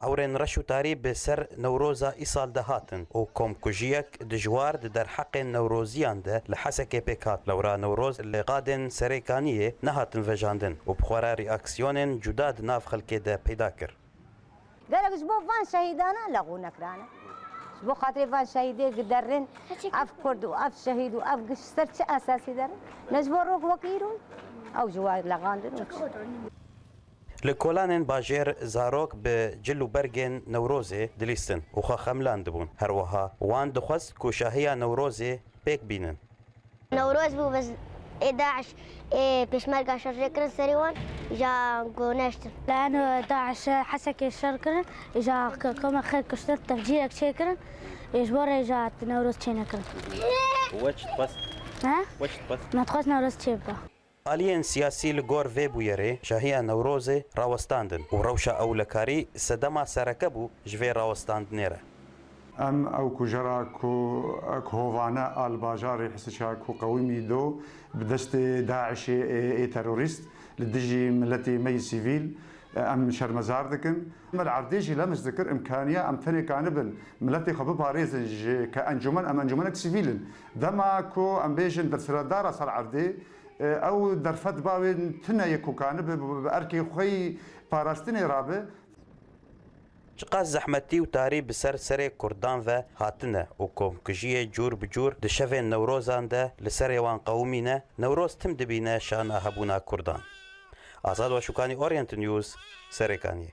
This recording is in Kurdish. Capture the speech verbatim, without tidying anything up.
Ewrên reş û tarî bi ser Newroza îsal de hatin û komkujiyek dijwar di derheqên Newroziyan de li Hesekê pêk hat. Lewra Newroz li qadên Serêkaniyê nehatin vejandin û bi xwe re reaksiyonên cuda di nav xelkê de peyda kir. Gerek ji bo van şehîdana lexû nekirane. Ji bo xatirê van şehîdê giderin ev Kurd û ev şehîd û ev giş ser çi esasî derin? Ne ji bo rok wek îro ew ji wa lexandin û çi? Li kolanên bajêr zarok bi cil û bergên Newrozê dilîstin û xwe xemlan dibûn. Her wiha wan dixwest ku şahiya Newrozê pêk bînin. Newroz bû, bes ê DAIŞ ê pêşmerga şer jê kirin serê wan, îja ku neştin. Lano DAIŞ Hesekê şer kirin, îja koma xelk kuştin, tefcîrek çêkirin, ê ji bo rê îja Newroz çênekirin. We çi dixwest? He? We çi dixwest? Me dixwest Newroz çêbibe. Aliyên siyasî li gor vê bûyerê şahiya Newrozê rawestandin û rewşa ewlekarî sedema sereke bû ji vê rawestandinê re. Em ew kujera ku ek hovane a li bajarê Hisiça ku qewimî do bi destê DAIŞê ê, ê terorîst li dijî miletê me yî sivîl, em şermezar dikin. Me li erdê jî lemis dikir, imkaniya em tenê kanibin miletê xwe biparêzin ji ke encûmen, em encûmenek sivîl in. Dema ku em bêjin desthilatdar a ser erdê, ew derfet ba wê tune ye ku kanibe bi, bi erkê xwe yî parastinê rabe. Çiqas zehmetî û tarî bi ser serê Kurdan ve hatine û komkujiyê cûr bi cûr di şevên Newrozan de li serê wan qewimîne, Newroz tim dibîne şana hebûna Kurdan. Azad Weşûkanî, Orient News, Serêkaniyê.